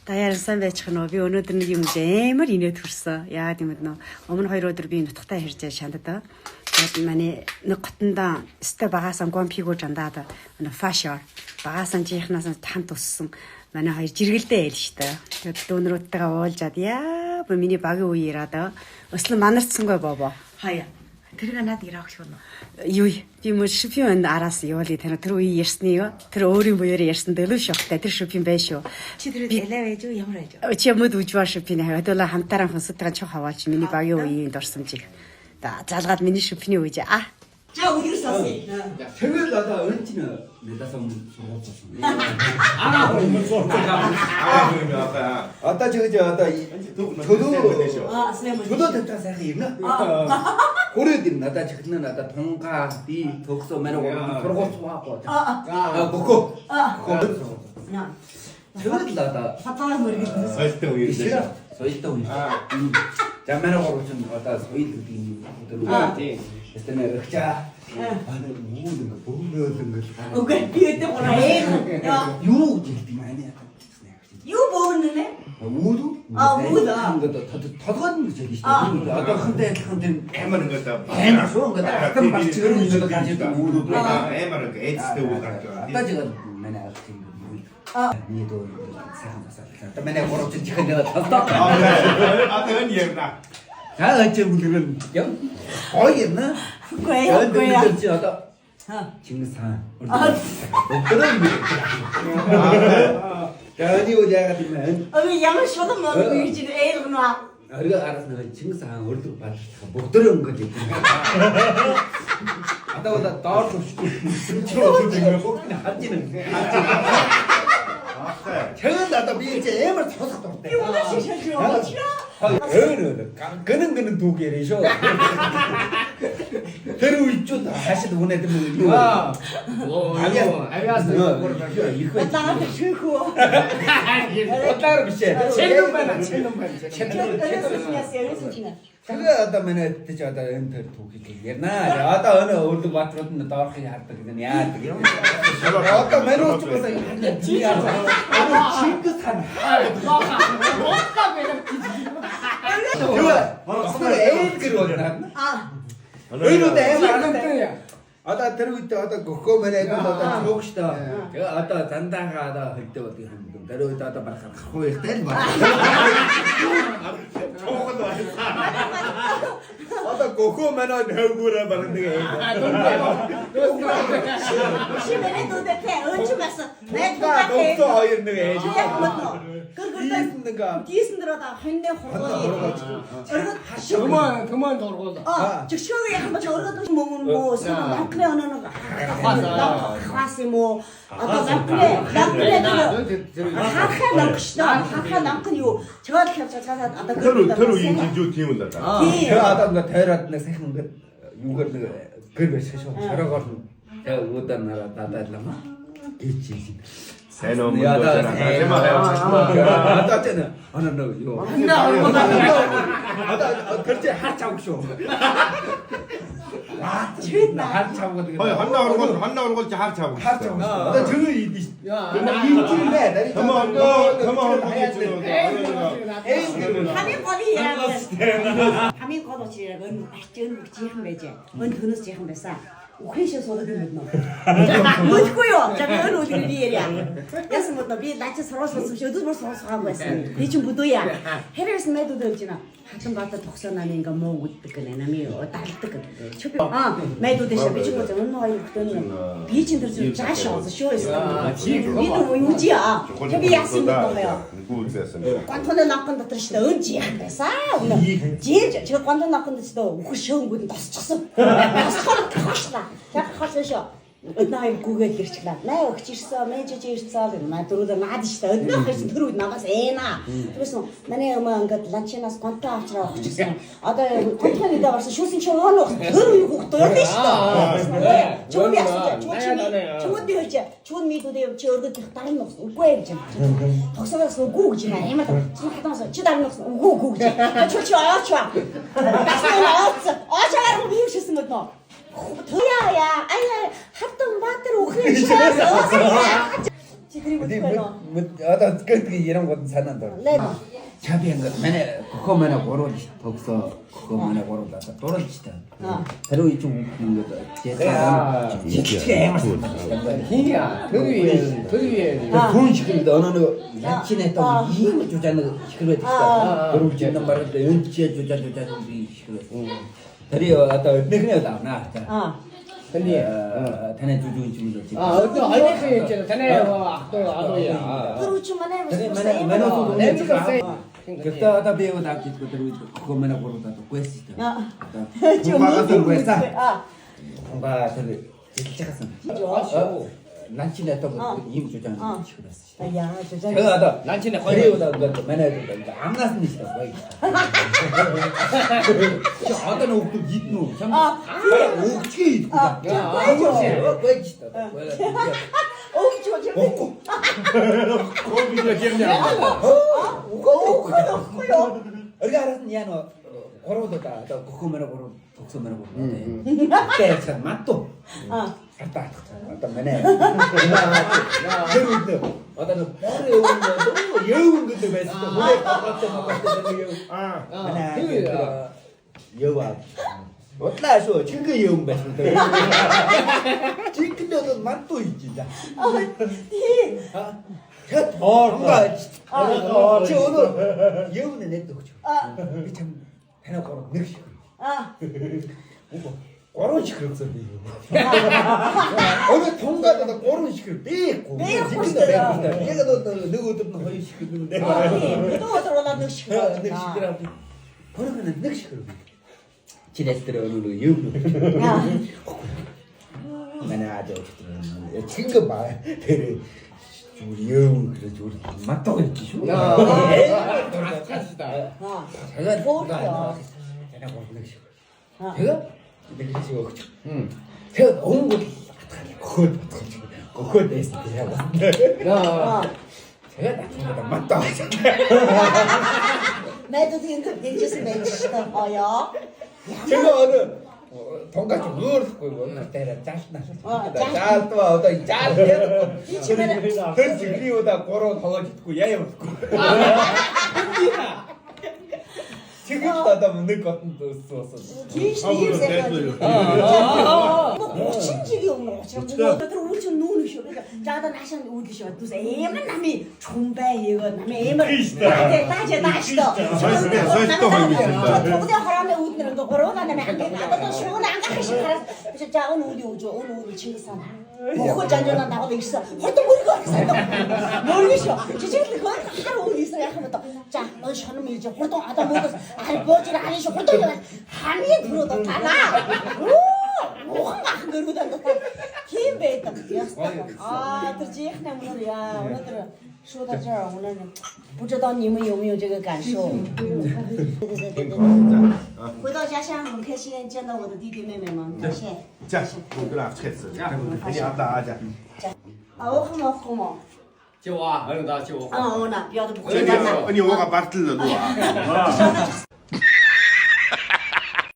Даяар сайн байчих нь би өнөөдөр нэг юм амар инээд хүрсэн. Яагаад юм бэ нөө өмнө 2 өдөр би нутагтаа хэржээ шандад. Тэгээд манай нэг готондоо өстой багаасан гомпигүү жандаад нөө фашор багаасан жийнхнаас хамт өссөн манай хоёр жиргэлдээ айл штэ. Тэгээд дүүнрүүдтэйгээ уулзаад яа миний багийн үе ирээд өслөн манарцсангүй бобо. Хаяа. Тэр над ирэх шүү нөө. Юу би мөр шипийн араас явуулъя тэр тэр үе ярьсны юу тэр өөрийн буяар ярьсан дэлүү шоктой тэр шипийн байх шүү. Чи тэр элэ байж юу ямар байж юу? Чи мөд үжвар шипийн хавьдуулаа хамтаараа хүнсэтайгаа чух хаваач миний багийн үеийн дурсамжийг. Залгаад миний шипний үеж а. За үгэр сонсъё. Тэгэл одоо өн чинь надаас өмнө сургуулсан. Одоо чигэж одоо чөлөө чөлөө тавьтаа сайхан ирнэ. Хүрээд ирнэ. Одоо чихнэ надад тунгаа би төгсөө манай сургуулсан байхгүй. Аа гөхөө. Тэгэл одоо Хатаа мөргөл. Соёлтой үе ирнэ. Соёлтой үе. За манай гурав чинь одоо соёл гэдэг юм өдөр. Тийм. Тэстэ нэр өгчаа. Аа юу нэг бөмбөл ингээл. Үгүй би өдөө гураа ээ. Юу гэж хэлдэг юм ани ятаа. Юу бөөрнө нэ? Үүд үү? Аа, үүд, аа. Ингээд толгойд нь гэж хэлнэ шүү дээ. Одоохонтой адилхан тэр Амар ингээд амар шүү ингээд алтан бас чигээр ингээд гарч ирдэг үүдүүд амар ингээд эцтэй үг гарч байгаа. Одоо жигээр манай арга тийм үйл. Миний дөө сайхан засаалаа. Одоо манай гурав жил чихэн дээр толдоо. Одоо энэ ярина. За чи үлгэр юм. Гоё юм аа. Үгүй ээ. Үгүй ээ. Чи одоо Чингис хаан. Өдрөө юм. Тэний юу яагаад юм бэ? Ами ямар шулан мод үеж ээл гэнэ. Оргил араас нэг Чингис хаан өрлөг бадлах бүгдөө өнгөж идэв. Одоо бол доор төвчтэй. Чи бүгд нь харж ийн. Тэгэл одоо би чи амар цусах дуртай. Би өнөө шиг шалж яваа. Өөр өөр гэнэн гэнэн түүх ярина шүү. Тэр үед ч хаашид үнэ тэр юу. Аа. Авиас их бай. Дагаад шүүхүү. Бодлоор биш ээ. Чэнүм байна, чэнүм байна. Чэнүм. Тэгээ одоо манай чи одоо энэ төр түүхийг ярина. Одоо өнөө өрлөг бааtruуд нь доорхыг хардаг гэдэг нь яадаг юм. Одоо манай уч бас чи Чингис хаан. Бодлоо байна. Юу? Ээл гэр болно. Энэ удаа амар алтай. Одоо тэр үед одоо гөхөө манай одоо цууг штэ. Тэгээ одоо зандаага одоо хөлдөө болдгийг хандсан. Тэр үед одоо барах харахгүй ихтэй л байна. Цуугал байна. Одоо гөхөө манай хөвгүүрээ барах нэг ээл. Чи миний дүүдээ те өн чи бас найз Гөхөө хоёр нэг ээл. Гэр гэрдээ нэг дийсэн дээр одоо хоньны хургуул. Өргөд Төмөн төмөн дургуул. Аа, жигшөөг яхан бол өргөд мөнгө мөө эсвэл ланкны өнөө нэг хаас юм уу? Одоо ланкны ланкны харахаа ланк шүү дээ. Харахаа ланк нь юу? Чигээр хавж цаасаад одоо Тэр тэр үеийн жинжүү тийм л да. Тэгээ одоо ингээ тойроод нэг сайхан ингээ юугаар нэг гэр барьсан шүү. Шороогоор нь тэгээ үүдээ нараа дадаалаа гэж юм. Сайн уу мөн тийм аа. Одоо ч нэ ана нөө юу. Одоо тэр чи харч авах шүү. Чид харч авах гэдэг. Хой хонноо ургуул хонноо ургуулж харч авах. Харч авах. Одоо чөмөө ийдэн шүү. Ийдэн нэ. Томоо томоо ургуулж. Хамгийн гол яа. Хамгийн гол учир яг өн арч өн жихэн байжээ. Өн төнөөс жихэн байсан. Үхрийн шин суудаг юм байна. Мэдгүй юу? За би өн үлгэр би ярья. Яасан бодно би лаач сургууль болсон биш өдөр бүр сургууль суугаагүй байсан. Би чинь бүдүү яа. Хэрээс найдууд болж байна. Хатан баатар тогсоо нами ингээ муу үддэг гэнэ. Нами удаалдаг гэдэг. Чи би аа найдууд шээ би чинь өнөө хоёр хөтөн би чинь тэр зүйл жааш олсон шүү. Би нөгөө юу чи аа. Чи би яасан юм бэ юу? Гүү байсан. Гонтоны ланкан дотор шүү дээ өн жиях байсан. Үнэ. Жиж чи гонтоны ланкан дотор шүү дээ үхэр шөөнгүүд нь тосчихсон. Тосхоор гахаашлаа. Яг гахаасан шүү. Өднө хоёр гүгээл ирчихлээ. Най өгч ирсэн, мэж жиж ирсэн л маа дөрөвлөө наад шүү дээ. Өднө хэрсэн тэр үед намаас ээнэ. Тэгээс манай юм ингээд ланчинаас гонтоо авчраа өгчихсэн. Одоо гонтооны дээр орсон шүүсэн чи уун уу. Тэр үе хүүхд дуурна шүү дээ. Чүн би асууж, чүн чи чүн би хэлж, чүн мэдүүд чи өргөд их дарна уус. Үгүй ээ гэж. Тогсоогоос үгүй гэж юм амар. Чи хатаас чи дарна уус. Үгүй үгүй гэж. Чүн чи ооч ба. Бас ооц. Оочаар би юу шсэн мөднө. Туяа яа. Аяа хатан баатар үхрээ шээс. Чи тэрийг мэдгүй байна уу? Одоо гэдэг 93 санаанд орно. Чампи ингээд манай гөхөө манай гурван тогсоо гөхөө манай гурван одоо дурлж та. Тэр үе чинь ингээд жижиг амар Хин яа. Тэр үе тэр үе. Түн чихрээд оноо нэг ланчинаа ийм жужаа нэг чихэр байдаг та. Дөрвөлж юм бараг өнчээ жужаа жужаа нэг чихэр байсан. Тэр одоо өднөхнөө л авнаа. Аа. Таны таны жүжиг юм л. Аа өдөө хоёрын юм чинь таны ах дүү алуу яа. Тэр үе чинь манай манай манай Гэхдээ одоо би юу авч идэх тэр үед гөхөө манай гурав даа гүйсэн шүү дээ. Чи багаас гүйсэн. Аа. Ба тэр жилж байгасан. Ланчинаа одоо ийм жужаа чихэр байсан шүү дээ. Яа жужаа. Тэгээ одоо Ланчинаа хоёр удаа ингээд манай амнаас нь шүү дээ. Чи одоо нэг хүүхдүүд идэнэ үү? Өгчгээ идэхгүй да. Гүйж шүү дээ. Өгч юу? Өгөхгүй. Гомбиг гэрнэ. Өгөхгүй өгөхгүй юу? Өргө араас нь яа нөө гурав удаа одоо гөхөө манай гурав төгсөө манай гурав. Тэгээ манту. Аа. Хатаа одоо манай. Тэр үед одоо нэг бор явна явна гэдэг байсан. Хүлээ тогоотой могоотой яв. Аа. Манай ява. Удлаа шүү. Чингэн юм байсан. Чингэн бол манту хийж байна. Тий. Тэгэд хоороо. Чи өнөө явна нэт өгч. Би чам танай гурав нэг шиг. Аа. Гурван чихэр өгсөн би. Өнөө тунгаад одоо гурван чихэр байхгүй. Байхгүй шүү дээ. Яг нэг өдөр нь хоёр чихэр нэг. Нэг өдөр болоод нэг чихэр. Нэг чихэр авч. Гурван нэг чихэр. Чи нэстэр өнөө юу юм. Манай аад явж байгаа. Чингэн ба тэр зүгээр юм гэж зүгээр матог гэж шүү. Дурлцсан да. Аа. Тэгээд танай гурван нэг чихэр. Тэгээд нэг шиг өгч. Тэгээд өнгө атгаад гөхөөд батгаж. Гөхөөд байсан тийм яг. Аа. Тэгээд атгаад матог. Найдууд ингэ дэнжсэн байж шүү дээ. Оёо. Тэгээ өнөө тунгач өөрлөхгүй өнөө дээр заалтнаа. Заалтваа одоо заалт ядахгүй. Би чи манай Тэр чигний удаа гурав хогоож идэхгүй яа явахгүй. Чиглэл одоо нэг готонд өссөн болсон. Тийш тийм сайхан. 30 жилийн өмнө 30 тэр үйл чинь нүүн шүү. За одоо наашаа үйл шүү. Түс амар намын чумбай хийгээд намын амар тааж тааж тоо. Тугны хороны үүд нэр ингээ гурван намын анги. Одоо шугна ангах шиг хараас за өн үйл юу гэж өн үйл Чингис хаан. Мөхөө жанжуунаа дагуул ирсэн. Хурдан мөргөө гэсэн. Мөргөө шүү. Жижиг л хөр хар үйл ирсэн яах юм бэ? За өн шоном ийж хурдан одоо мөнгөс ар бууж арын шүү хурдан яваа. Хамгийн түрүүд танаа. Мухан ах гэрүүд андаа. Тийм байдаг. Аа тэр жийнхнээ өнөр яа өнөөдөр 说到这儿，我那不知道你们有没有这个感受？对对对对对。回到家乡很开心，见到我的弟弟妹妹们，感谢。 За бүгд авчих гэсэн. Эний авлаа аа за. 啊，我很忙很忙。 救我啊！儿子，救我！ 啊，我呢，不要都不回 Эний 来了。 эний ууга бартал лүү аа.